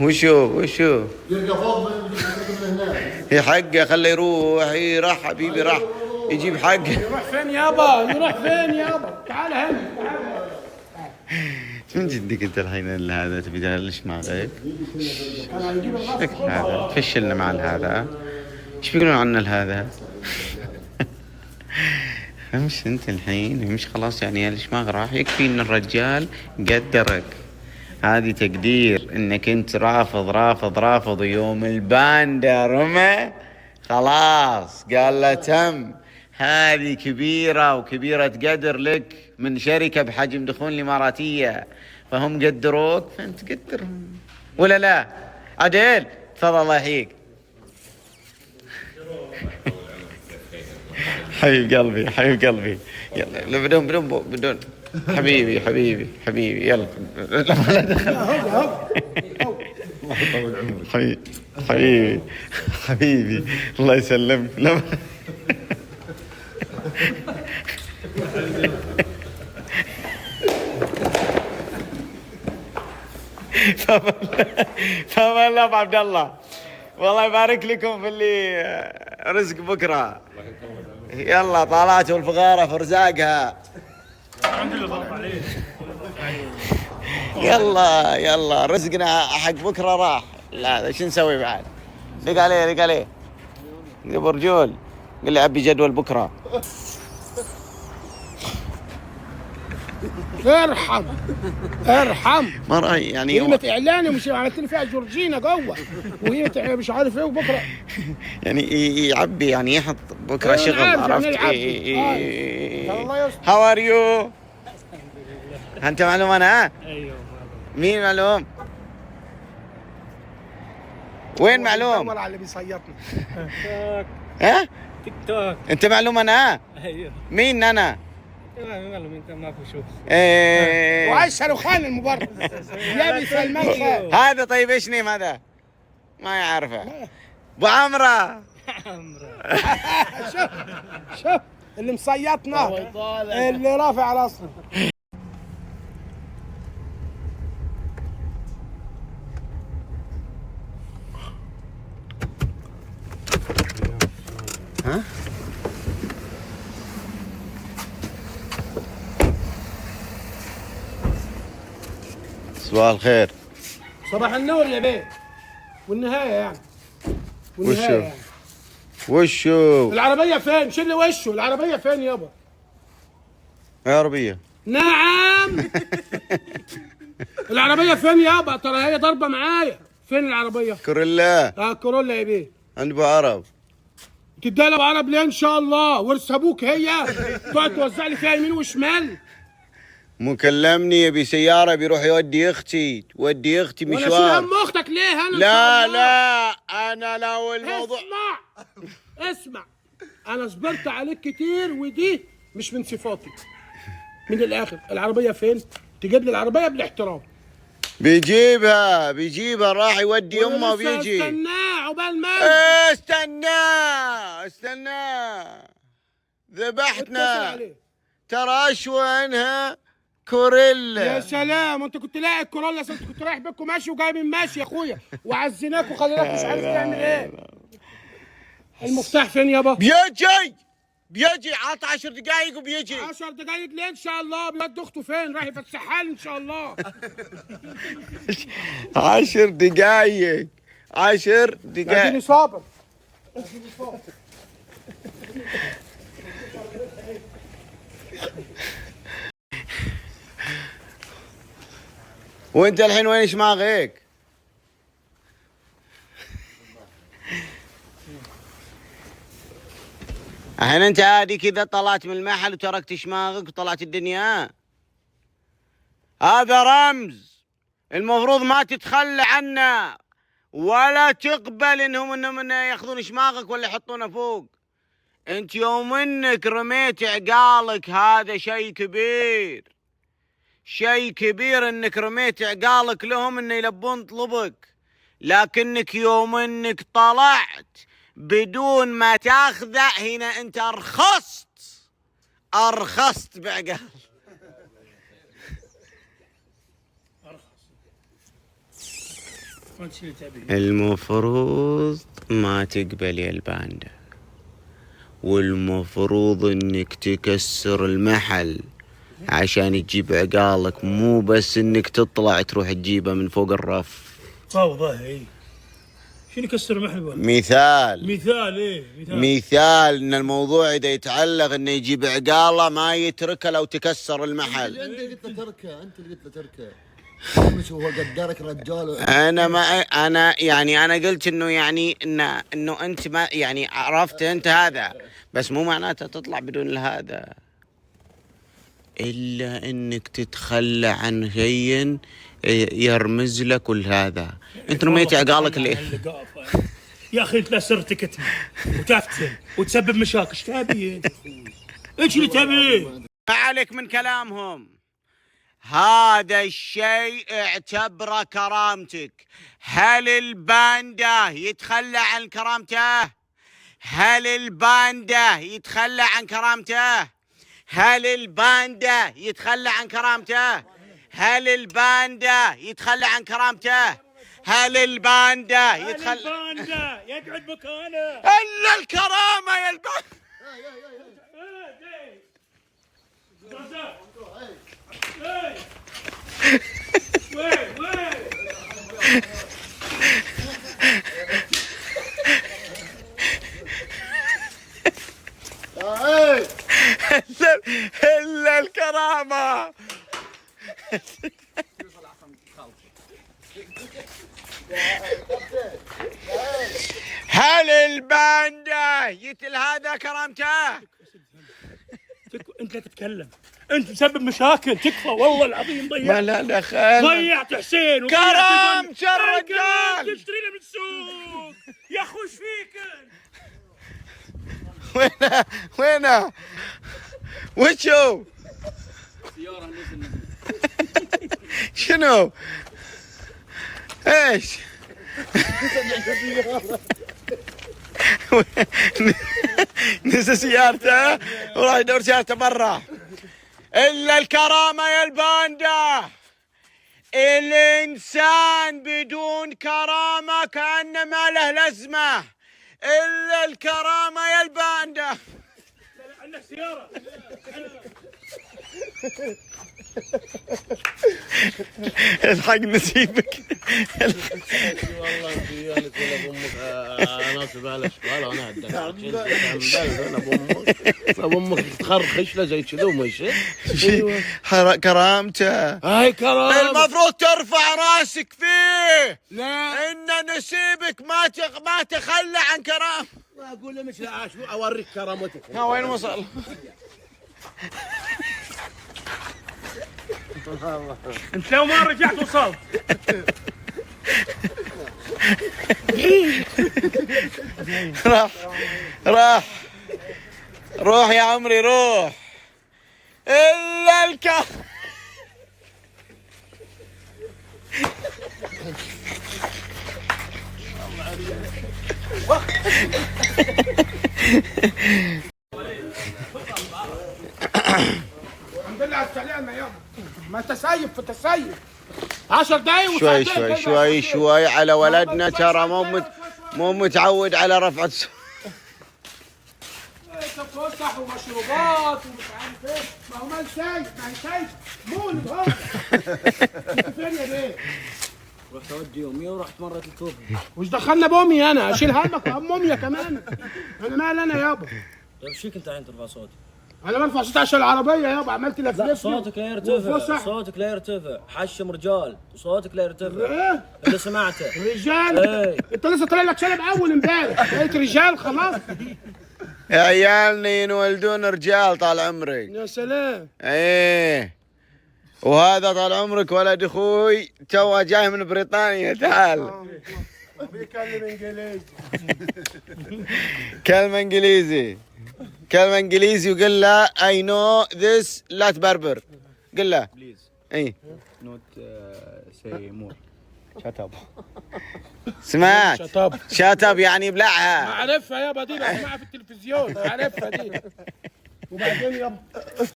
وشو وشو يرقى فوق من هنا. هي حقه، خله يروح. إيه، راح حبيبي، راح يجيب حقه. يروح فين يابا؟ يروح فين يابا؟ تعال هنا تعال. من جدك انت الحين هذا تبي ليش ما عليك؟ شكل هذا تفشلنا مع هذا. ايش بيقولون عنا الهذا؟ امش انت الحين، امش خلاص يعني. الشماغ راح، يكفي ان الرجال قدرك. هذه تقدير انك انت رافض رافض رافض. يوم الباندا رمى خلاص قال له تم. هذه كبيرة وكبيرة قدر لك من شركة بحجم دخول الإماراتية، فهم قدروك فانت قدرهم ولا لا؟ عدل تفضل، الله يحييك. حبيب قلبي حبيب قلبي، يلا لا بدون بدون بدون حبيبي حبيبي حبيبي، يلا لا ما دخل. الله يطول عمرك. حبيبي حبيبي حبيبي، الله يسلمك. لا فما الله ابو عبد الله، والله يبارك لكم في اللي رزق بكره. يلا طالعتوا الفقاره في رزاقها. يلا يلا رزقنا حق بكره راح. لا شو نسوي بعد؟ دق عليه دق عليه ابو رجول، قل لي عبي جدول بكره. ارحم ارحم. ما رأي يعني قيمة اعلاني مش عملت لي فيها جورجينا جوه، وقيمة مش عارف ايه، وبكره يعني يعبي يعني يحط بكره أنا شغل، عارف عرفت؟ يعني يعبي. الله يستر. how are you؟ انت معلوم انا؟ ايوه. مين معلوم؟ وين معلوم؟ دور على اللي بيصيطنا. ها؟ تيك توك. انت معلوم انا؟ ايوه. مين انا؟ معلوم انت ما في شوف. إيه. وعايش شاروخان المبرر يا ابي سلمان خان. هذا طيب ايش name هذا؟ ما يعرفه. ابو عمره. شوف شوف اللي مصيطنا، اللي رافع راسنا. ها؟ صباح الخير. صباح النور يا بيه. والنهاية يعني، والنهاية وشو؟ يعني. وشو؟ العربية فين؟ شيل لي وشه. العربية فين يابا؟ يا عربية. نعم. العربية فين يابا؟ ترى هي ضربه معايا. فين العربية؟ كوريلا. كورولا يا بيه. عند ابو عرب. تديها لابو عرب ليه ان شاء الله؟ ورث ابوك هي؟ تقعد توزع لي فيها يمين وشمال. مكلمني يبي سيارة، بيروح يودي اختي، تودي اختي ولا شيل مشوار. هم اختك ليه انا إن لا شاء الله؟ لا انا لو الموضوع اسمع اسمع، انا صبرت عليك كتير ودي مش من صفاتي. من الاخر العربية فين؟ تجيب لي العربية بالاحترام. بيجيبها بيجيبها، راح يودي امه وأنا لسه وبيجي. استناه عقبال ما إيه، استنى استنى، اتصل ذبحتنا عليه. ترى اشوى انها كوريلا. يا سلام، انت كنت لاقي الكورولا؟ انت كنت رايح بيكم ماشي وجاي من ماشي يا اخويا، وعزيناك وخليناك مش عارف تعمل ايه. المفتاح فين يابا؟ بيجي بيجي، عط 10 دقائق وبيجي. 10 دقايق ليه ان شاء الله؟ بيودي اخته فين؟ رايح يفسحها لي ان شاء الله. 10 دقائق، 10 دقائق. اديني صابر. وانت الحين وين شماغك؟ الحين انت عادي كذا طلعت من المحل وتركت شماغك وطلعت الدنيا؟ هذا رمز المفروض ما تتخلى عنه ولا تقبل انهم ياخذون شماغك ولا يحطونه فوق. انت يوم انك رميت عقالك هذا شيء كبير، شيء كبير انك رميت عقالك لهم انه يلبون طلبك، لكنك يوم انك طلعت بدون ما تاخذه هنا انت ارخصت، ارخصت بعقال. الرف، انت شو اللي تبي؟ المفروض ما تقبل يا الباندا، والمفروض انك تكسر المحل عشان تجيب عقالك، مو بس انك تطلع تروح تجيبه من فوق الرف. فوضى هي. شنو يكسر محل؟ مثال. مثال ايه، مثال. مثال ان الموضوع اذا يتعلق انه يجيب عقاله ما يتركه لو تكسر المحل. انت اللي قلت له تركه، انت اللي قلت له تركه. مش هو قدرك رجال. انا ما انا يعني انا قلت انه يعني انه انت ما يعني عرفت انت هذا، بس مو معناته تطلع بدون هذا، الا انك تتخلى عن شيء يرمز لك كل هذا. انت رميت عقالك اللي يا اخي انت لا صرت تكتم وتفتن وتسبب مشاكل، ايش تبي انت؟ ايش اللي تبي؟ ما عليك من كلامهم، هذا الشيء اعتبره كرامتك. هل الباندا يتخلى عن كرامته؟ هل الباندا يتخلى عن كرامته؟ هل الباندا يتخلى عن كرامته؟ هل الباندا يتخلى عن كرامته؟ هل الباندا يتخلى؟ الباندا يقعد مكانه. الا الكرامة يا الباندا. الا الكرامة. هل الباندا يتل هذا كرامته؟ انت لا تتكلم، انت مسبب مشاكل، تكفى والله العظيم. ضيعت، ما لا دخل، ضيعت حسين. كرامة الرجال تشترينا من السوق يا اخو، ايش فيك؟ وينه وينه وشو؟ شنو؟ ايش؟ نسى سيارته وراح يدور سيارته برا. الا الكرامة يا الباندا. الانسان بدون كرامة كانه ما له لازمه. الا الكرامة يا الباندا. عندك سيارة. الحق نسيبك. والله انت ولا بامك انا بالاشكال وانا انا بامك ابو امك تخرخش له زي كذا وما يصير. كرامته، هاي كرامة المفروض ترفع راسك فيه. لا ان نسيبك ما تخلى عن كرامته. اقول له مش اوريك كرامتك. ها وين وصل؟ انت لو ما رجعت وصلت. راح راح روح يا عمري روح. الا الكرامة. الحمد لله على السلامة يابا. ما تسيف في تسيف 10 دقايق. شوي شوي شوي شوي على ولدنا، ترى مو متعود على رفعة الصوت. فسح ومشروبات ومش عارف ايه، ما هو مال سايب، ما هي سايب مولد هو. انت فين يا بيه؟ رحت اودي امي ورحت مرة الكوفي. وش دخلنا بامي انا؟ اشيل همك وهم امي كمان. انا مال انا يابا. طيب ايش فيك انت الحين ترفع صوتك؟ انا برفع صوتي عشان العربية يابا، عملت لفلفني. لا صوتك لا يرتفع، صوتك لا يرتفع، حشم رجال، صوتك لا يرتفع. ايه؟ اللي سمعته رجال. ايه؟ انت لسه طالع لك شنب اول امبارح، بقيت رجال خلاص. يا عيالنا ينولدون رجال طال عمرك. يا سلام. ايه وهذا طال عمرك ولد اخوي تو جاي من بريطانيا. تعال. بيكلم انجليزي. كلمة انجليزي، كلمة انجليزي، وقل له I know this، لا تبربر. قل له please اي not say more. shut up. سمعت؟ shut up. shut up يعني بلعها. عارفها يابا دي، بسمعها في التلفزيون، عارفها دي. وبعدين يابا